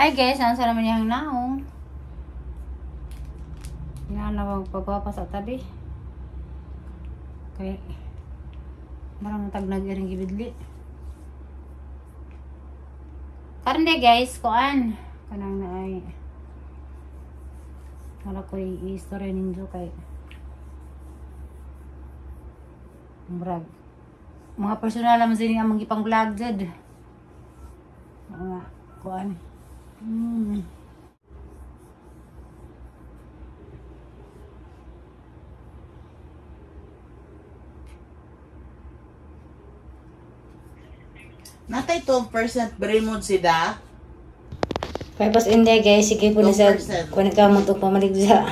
Hi guys, ano sa naman yung naong? Yan na pagpapa sa tabi. Kay marang tagnag iring gibidli. Karon de guys, kuan kanang na ay wala ko i-istorya ninyo kay murag mga personal naman sila ang mga ipang-vlog jud. Mga kuan. Natay 12% bremod sida. Purpose hindi guys, sige po na sa 2%. kuan ka mo to pamaligsa.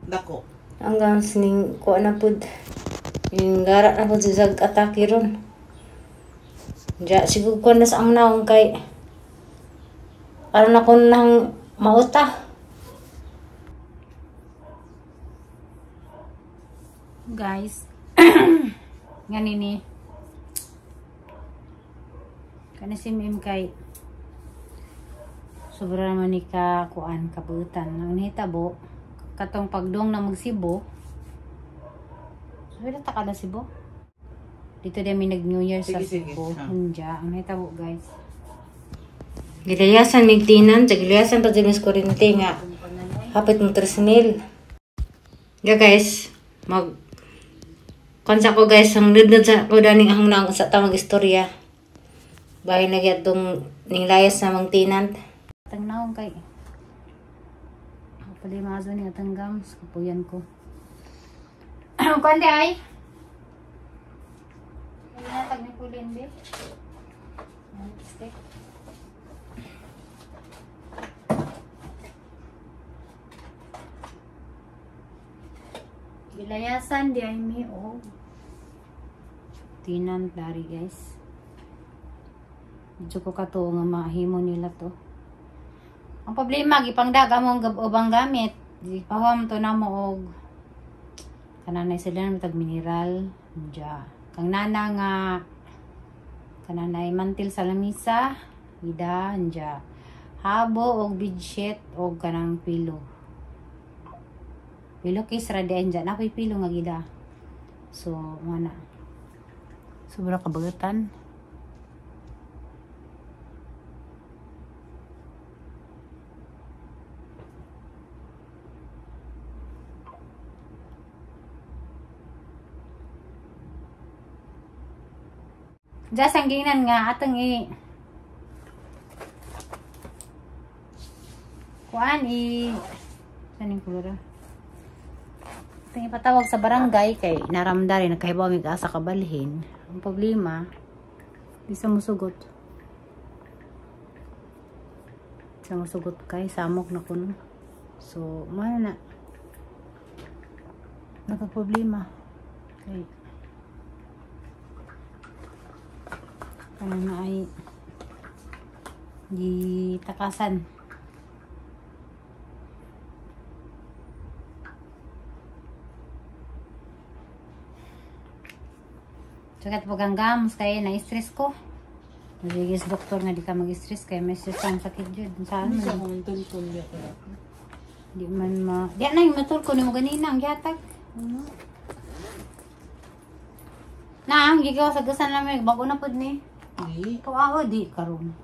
Dako. Hanggang sining kuan na pud. Yung gara na pud sa atake ron. Ja, siguro kuan na sa ang naong kay aron ako nang mauta. Guys, ngani ni. Kani si Mim kay sobra naman ni ka kuan kabutan. Ang nahitabo katong pagdong na magsibo. So wala ta kada Cebu. Dito din mi nag New Year sa Sige, sige. Cebu. Ah. Hunja, ang nahitabo guys. Gilayasan migtinan, gilayasan pa din kuryente nga. Hapit mo 3,000. Ya guys, mag kansa ko guys, ang nudnod sa ko daning ang nang sa tamang istorya. Bahin na gyud ning layas na mang tinant. Tang naong kay. Pali mazo ni atang gams kapuyan ko. Kuan di ay? Hinatag ni Pulin be. Lipstick. Gilayasan di ay mi oh. Tinant dari guys. Medyo ko katuo nga mahimo nila to. Ang problema gipangdaga mo ang ubang gamit. Gipahom to namo og kananay sila na tag mineral dya. Kang nana nga kananay mantil sa lamisa ida dya. Habo og bedsheet og kanang pilo. Pilo case ra di dya. Nakoy pilo nga gida. So mana. Sobra kabagatan. Diya sang ginan nga atong i kuan i saning kulura. Atong ipatawag sa barangay kay naramda rin nagkahibaw mi asa kabalhin. Ang problema di sa musugot. Di sa musugot kay samok na kuno. So mana na nagka-problema kay ano na ay di takasan. Sakat pag ang gamos kay na-stress ko. Nagigis doktor nga di ka mag-stress kay may stress ang sakit jud. Saan Hindi sa man? akong tulkol di ako. Di man ma. Di na yung matulko nimo ganina ang gihatag. Na ang gigaw sa gasan lamig bago na pud ni. Di. Ikaw ako di karon.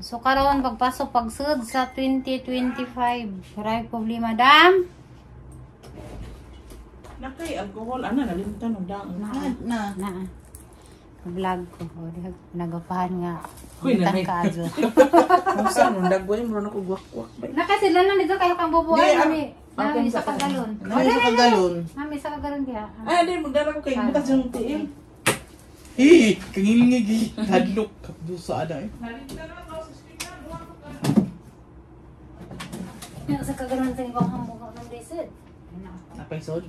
So karon pagpasok pagsud sa 2025, maraming problema dam. Nakay alcohol ana nalimtan og daang. Na. Na. Na. Vlog ko. O, di, nagapahan nga. Uy, Utang nanay. ka adyo. Unsa nung dagway mo na ko gwak-gwak ba. Nakasila na nito kayo kang bubuhay Di, nami. Nami akin sa kagalon. Nami sa kagalon. Nami sa kagalon diha. Ay, di magdala ko kay bukas yung tiil. Eh, kangilingig eh. Hadlok. Kapdo sa ada eh. Sa kagalon sa ibang hambog ng desert. Napay sod.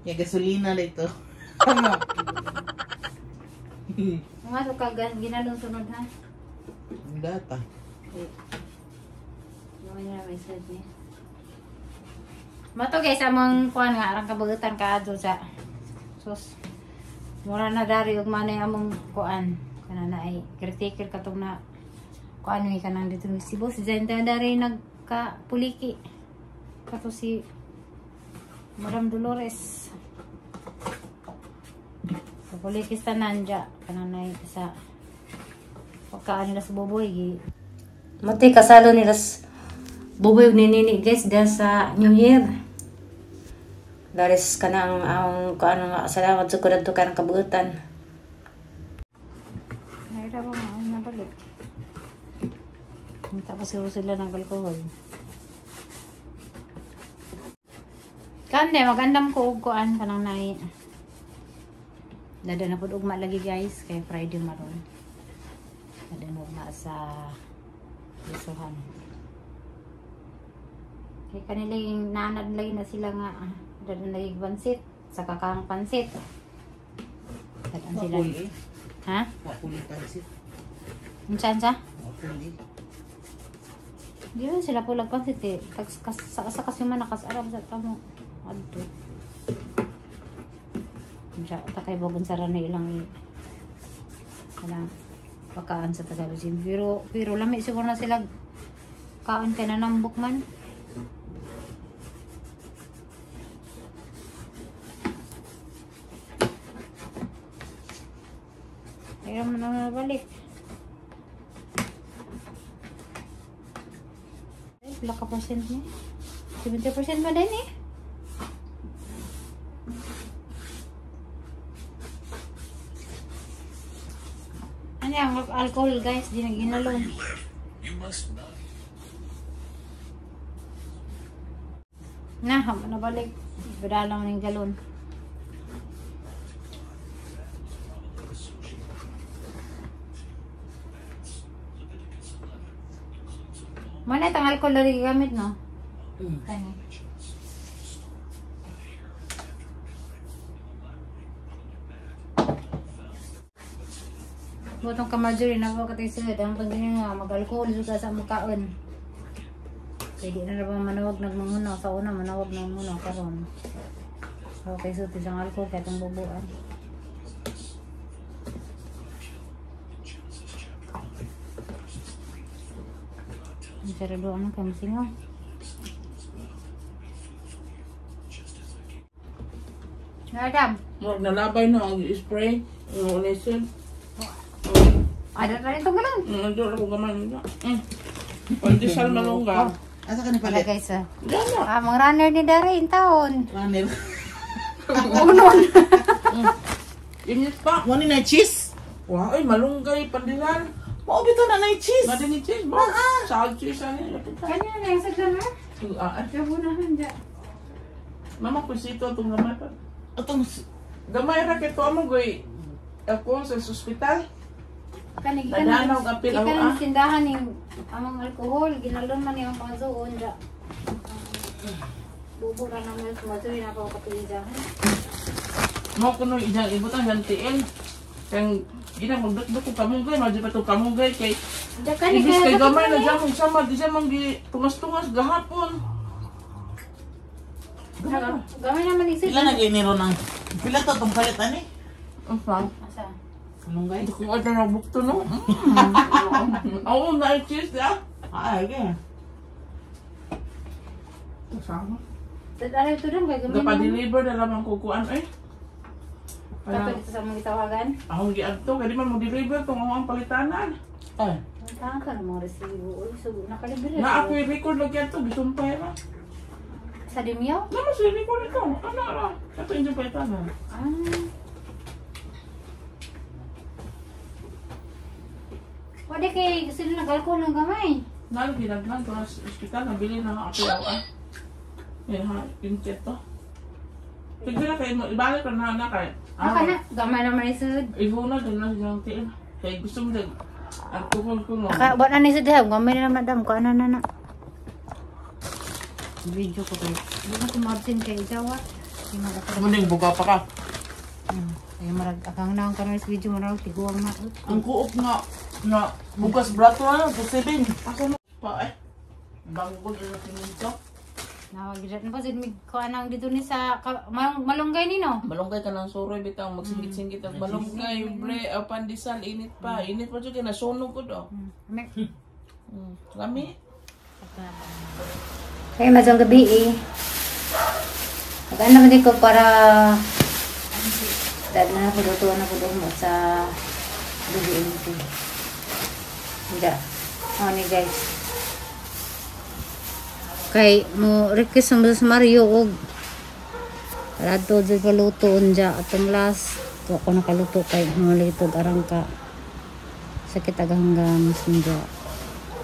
Ya gasolina dito. Tama. Mga so kagan ginalon sunod ha. Ang data. Okay. Gawin niya may sud niya. Mato guys, among kuan nga arang kabagutan ka adto sa. So Sus. Mura na dari ug manay among kuan. Kana na ay caretaker katong na kuan ni kanang dito si boss Zen dari nagka puliki. Kato si Madam Dolores. Puliki sa nanja kana na sa pagkaan nila sa Buboy gi. Mati kasalo nila sa Buboy ni Nini guys dahil sa New Year. Daris kanang ang kuan nga salamat sa kudan to kanang kabuutan. Naira ba nga nabalik? Tapos siguro sila ng alcohol. Kande magandam ko og kuan kanang nai. Dada na pud ugma lagi guys kay Friday maron. Dada na ugma sa Isuhan. Kay kanila yung nanad lagi na sila nga dada na lagi pansit sa kakang pansit. Dadan sila. Mapuli. Ha? Mapuli pansit. Unsa unsa? Mapuli. Di man sila pulag pansit eh. Sa kasi man nakasarap sa tamo. Adto. Unsa ta kay bagon sara na ilang kanang pagkaan sa Tagalog. Pero lami siguro na sila kaon kay nanambok man. Pero man na balik. Ay, pila ka percent ni? 70% ba din eh? Ano yung alcohol guys? Di nag-inalon. Na, nabalik. Badalang ng galon. Mana itang alcohol na rin gamit, no? Kani. Butong ka-marjorie na po katay sila. Ang pag nga, mag-alcohol sa mukhaon. Pwede na ba manawag nagmanguna. Sa una, manawag nagmanguna. Karon. Okay, so tisang alcohol kahit ang bubuan. Ang sarado ano kayo masingaw. Madam. Murag nalabay na ang spray. Ang ulisin. Ada na rin itong galon. Nandun ako gamay nila. Pandesal malungga. Asa ka ni Wala palit? guys ah. Diyan na. Ah, mga runner ni Dara in taon. Runner. Unon. Init pa. Wani na cheese? Wah, ay malunggay pandesal. Mao bitaw na na cheese. Madi ni cheese ba? Sal cheese ani. Kanya na yung saglan ha? Ah, Gabunahan dya. mama kusito itong gamay pa. Atong Gamay ra kay to amo goy. Ako sa ospital. Kani Naganaw ang apil, gikan ah. tindahan ning among alcohol, ginalon man niyang pangasoon dya. Bubo ra naman sa masoy na pa kapilijahan. Mo kuno ijang ibutang jan TL. Kang ginang magdukduk ko kamunggay, madyo pa to kamunggay kay Dya kani ibis kay gamay na dyan mong sama, di siya mang gi tungas-tungas gahapon. Gamay na. Gamay naman isip. pila na giniro nang pila to tong palit ani? Ang Asa? Malunggay. Hindi ko ada na bukto no. Oo, na cheese ah. Ah, okay. Kasama. Alam ito dun kay gamay. naman. Nagpa-deliver na lamang kukuan eh. Kato dito sa mga gitawagan. Akong giadto kay di man mo deliver tong ang palitanan. Ay. Ang ka ng mga resibo. Uy, so nakalibre. Na ako record lagi adto gisumpay ra. Sa Dimyo? Nama sa record ito. Ano ra? Kato injo palitanan. Ah. Wala kay sila nag-alcohol ng gamay. Nalo ginagnan to sa ospital nabili na ako ah. Eh ha, yung to. Tignan na kay mo ibalik na na kay. Ah, kana gamay naman isud. Ihuna din na siyang tiil. Kay gusto mo din alcohol ko no. Aka wala na isud ha, gamay na naman dam ko ano na na. Video ko kay. Di na ko ma-absent kay Jawa. Di man ako. Muning buga pa ka. Ay marag akang naong karon sa video marag tiguang na. Ang kuop nga nga bugas brato na sa 7. Asa mo pa eh. Bago ko din sa minto. Nawag pa jud mig kuan ang dito ni sa malunggay ni no. Malunggay ka ng suroy bitaw magsingit-singit ang malunggay, bre, pandesal init pa. Init pa jud kay nasunog ko do. Lami. Kaya mazang gabi eh. Magaan naman din ko para dahil na ako lutuan ako doon sa duguin ko. Hindi. Ano ni guys. Kay mo request mo sa Mario og radto jud paluto unja atong last ko ako nakaluto kay malitog arangka sakit aga hanggang unja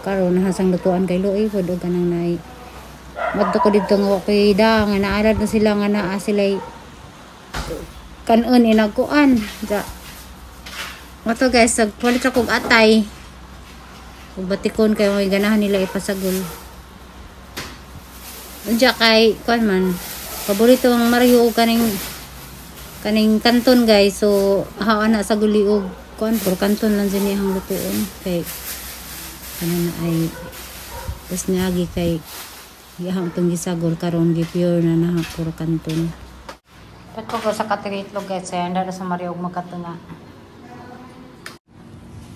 karon nahasang lutuan kay luoy pod og kanang nay madto ko didto nga kay da nga naalad na sila nga naa sila'y kanon inagkuan ja. Mato guys, nagpalit ako og atay ug batikon kay may ganahan nila ipasagol. Unja kay kuan man paborito ang Mario og kaning kanton guys, so haan na sa guli og kuan puro kanton lang dinhi ang lutuon kay kanan na ay tas niagi kay gihang tong gisagol karon gi pure na na puro kanton. Patko ko sa katiritlog guys, ay anda na sa Mario og magkatunga.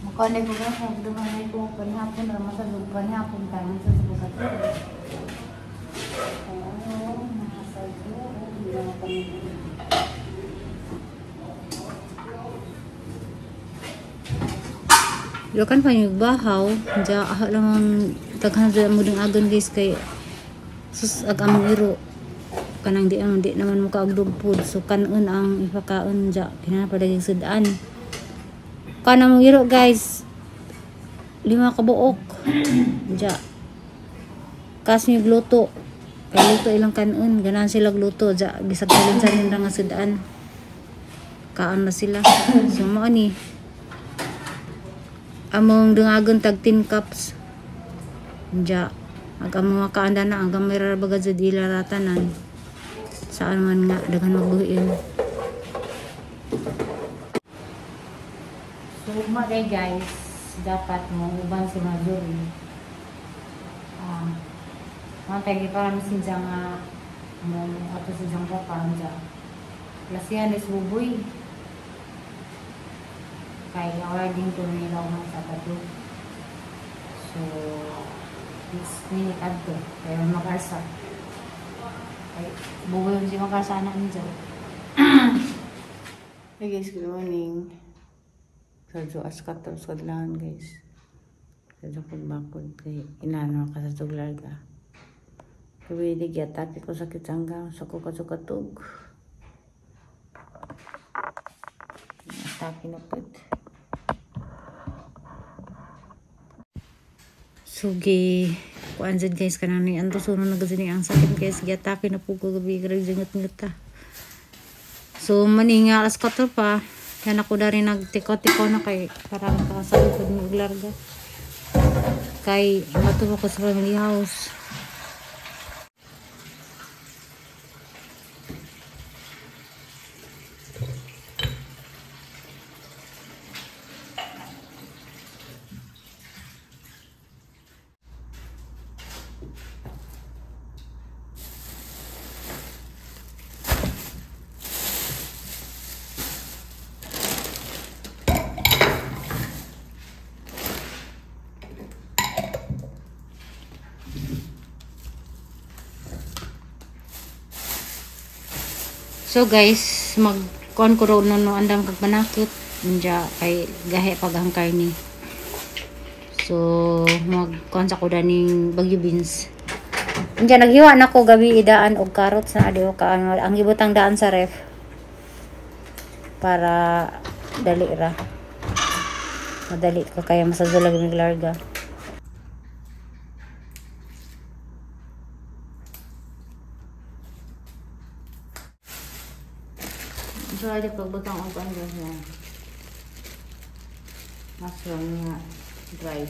Mukha ko ba kung dumanay ko panihapon ra masag panihapon tayo sa bukat. Ano, nasa ito, hindi na kami. Lokan pa yung bahaw, diya ah lamang daghan sa mo ding agon guys kay sus ag among iro kanang di ang di naman mo kaagdugpod, so kanon ang ipakaon diya kinahanglan pa daging sudan. Kanang mong iro guys 5 ka buok diya kas mi gluto kay luto ilang kanon ganahan sila gluto diya bisag salin-salin ra nga sudan kaon na sila. So mao ni among dungagon tag 10 cups diya ag among makaanda na ang gamay ra baga jud ila ratanan saan man nga daghan magbuhiin. So ugma day guys, dapat mo uban si Marjorie. Mga para misinja nga mo ato si Jang Papa anja. Lasihan is buboy. Kay awarding to nila man sa Sabado. So next minute adto kay makarsa. Kay buboy si makarsa na anja. Hey guys, good morning. Sadyo as 14 kadlawan guys. Sadyo kong bakod kay inano ka sa tuglarga. Pwede gyatake ko sakit hanggang sa ko katug. Atake na pud. Sugi kuan jud guys kanang ni anto suno na gud ni ang sakit guys, giatake na pud ko gabi grabe ngut ta. So mani nga alas 4 pa. Yan ako dari nagtiko-tiko na kay para makakasabot ko ng larga. Kay matuwa ko sa family house. So guys, mag-kuan ko roon no andam kag manakit unja kay gahe pag ang karne. So mag-kuan sa ko daning Baguio beans. Unja naghiwa nako gabi idaan og carrots na adiyo ka ang gibutang daan sa ref para dali ra. Madali ko kaya masazulag mig larga. So, ay pagbutang og ano niya. Mushroom nga dry.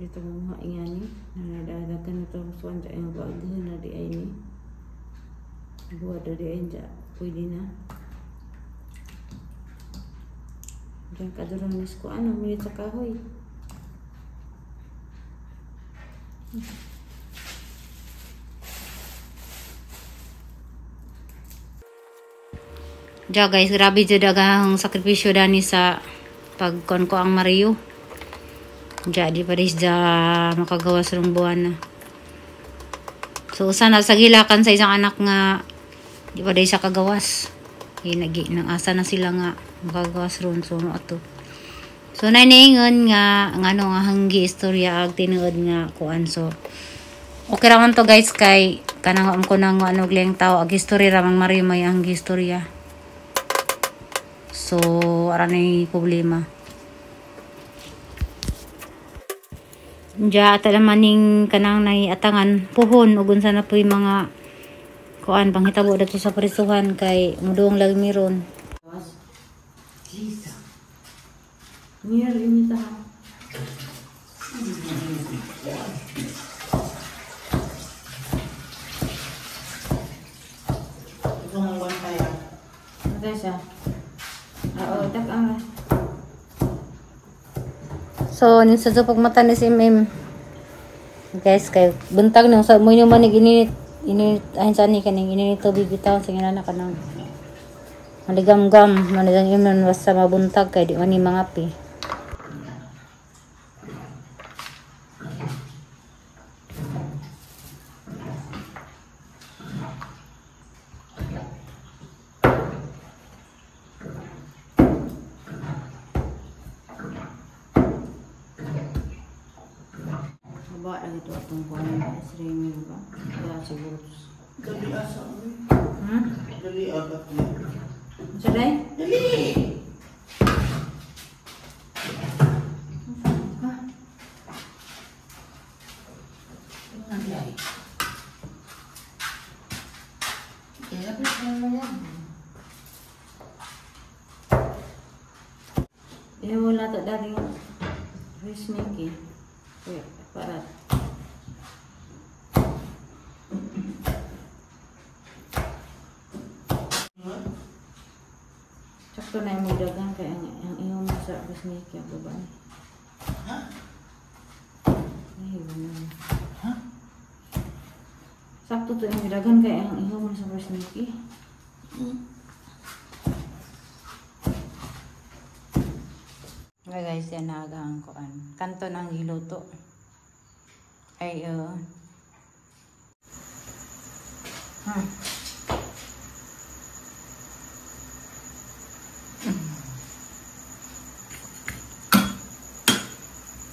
Dito mo nga ingani. Nanadadagan na ito ang suwan dyan yung bagay na di ay ni. Buwa na di ay dyan. Pwede na. Diyan ka doon ang ko. Ano, minit sa kahoy. Ja guys, grabe jud ang sakripisyo dani sa pagkon ko ang Mario. Ja di pa rin ja makagawa sa rong buwan na. So usa na sa gilakan sa isang anak nga di pa dai siya kagawas. Ginagi nang asa na sila nga makagawas ron so mo ato. So naningon nga ngano nga hanggi istorya ag tinuod nga kuan so okay ra man to guys kay kanang ko nang ano gleng tao ag istorya ra mang Mario may ang istorya. So ara nay problema. Diya ata naman ning kanang naiatangan puhon ug unsa na po'y mga kuan panghitabo dito sa prisuhan kay muduong lagi miron. Lisa. Near inita ha. Ito ang bantay ah. Bantay siya. Oo, tak ang. So ning sa pagmata ni si MM. Guys, kay buntag nang sa mo man ininit ininit ayon sa ni kaning ininit tubig bitaw sa ngana kanang maligam-gam manigang imnon basta mabuntag kay di man ni mangapi. Ba lagi to atong kuan guys, ringin ba? Kaya siguro. Dali asa. Dali agat niya. Unsa day? Dali! Eh wala to dali fish Mickey. Wait, parat. Sakto na yung dagan kay ang iyong sa fish Mickey ang babae. Ha? Ay, wala. Ha? Sakto to yung dagan kay ang iyong sa fish Mickey. Okay guys, yan na ang kuan. Kanto ng giluto. Ay,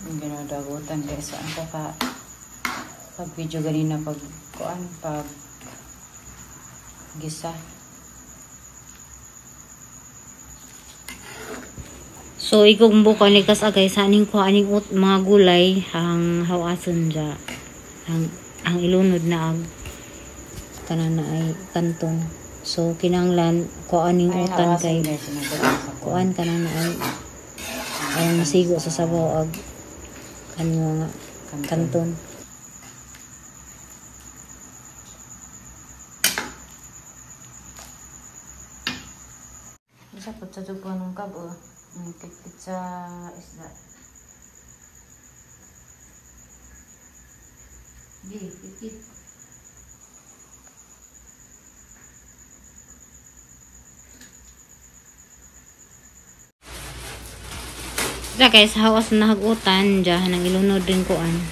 Yung ginadagutan guys. Ang kaka pag video ganina pag kuan pag gisa. So igong buko ni kas agay sa aning ko aning ut mga gulay ang hawason ja ang ilunod na ag kanan na ay kanton. So kinahanglan ko aning utan kay kuan kanan na ay ay masigo sa sabaw ag kanyo nga kanton. Isa po sa tupo ng kabo. Kit sa isda. Di, kit. Ja guys, hawas na hagutan diyan ang ilunod din kuan.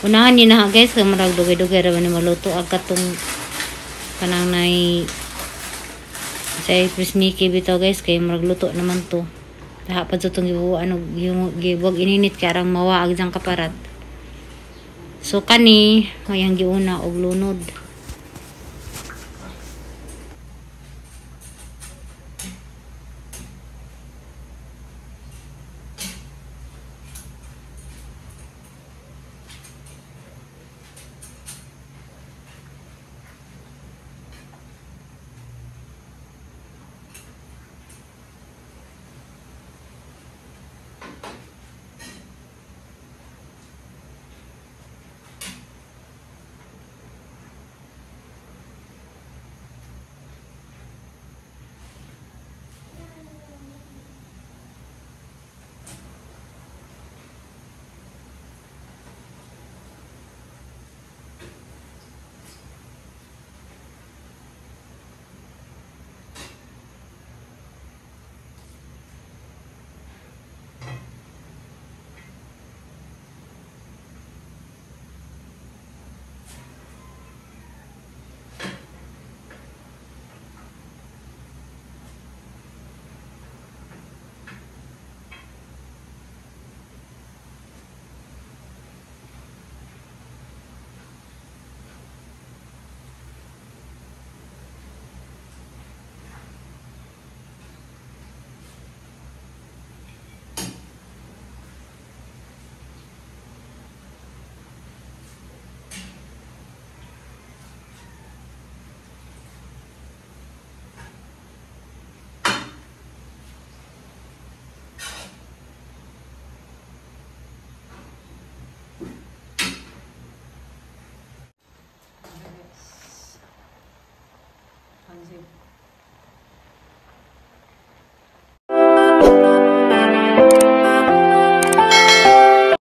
Unahan ni na guys kay murag dugay-dugay ra ni maluto ag katong kanang nay sa prismiki bitaw guys kay murag luto naman to. Laha pa jud tong gibuan og gibog ininit kay arang mawa ag jang kaparat. So kani mayang giuna og lunod.